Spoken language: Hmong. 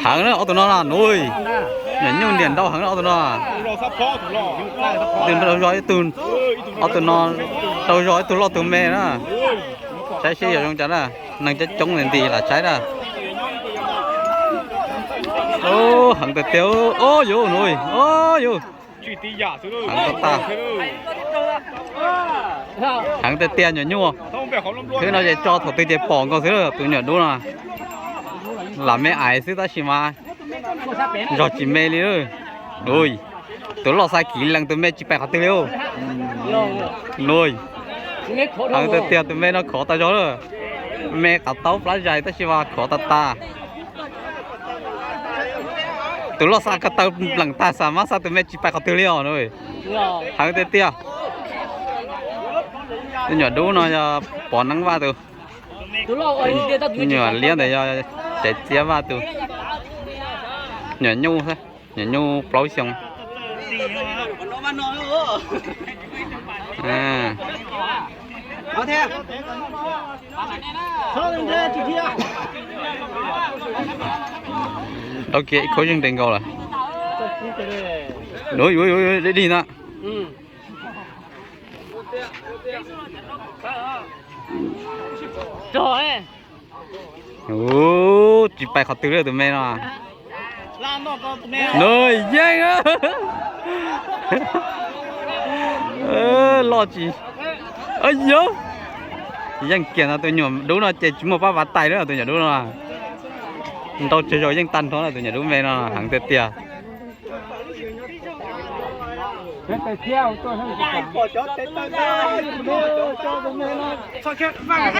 Heev na ob tug no na nub. Nyuam nyuj niam nrau heev na ob tug no. Ib tug nrau zog ib tug, ob tug no nrau zog ib tug loj tug me na. Saib seb yog zoo cas na. Neeg coob coob nti lam saib na. Heev tiag tiag, o yus nub, o yus. Heev tag tag. Heev tiag tiag nyuam nyuj. Twb no ces tso thaum twg ces pom nkaus xwb tus nyuam dub no. Lam me ais xwb tab sis mas zog tsis me li. Tus loj xa kiv lees, tus me tsis pais qhov twg li. Nub, heev tiag tiag, tus me no khov tas zog lawm. Me qav taub plab zais tab sis mas khov tas tas. Tus loj xa ko taw npleem tag, xa mab xa tus me tsis pais qhov twg li os. Heev tiag tiag. Tus nyuam dub no yog Pov Neeb Vaj tus. Nyuam liab ntawd yog Tsev Txiab Vaj tus. Nyuam nyuj, nyuam nyuj plaub xyoo. Rau kiag ib khub zeeg ntev nkaus lawm. Ua ua ua dib dig na. Ub, tsis pais qhov twg li tus me no. Nws yeej loj tsis, yog yeej kiag no. Tus nyuam dub no ces tsis muaj pab vav tais li tus nyuam dub no. Nrau tsawg zaus yeej tag nrho na, tus nyuam dub me no heev tiag tiag.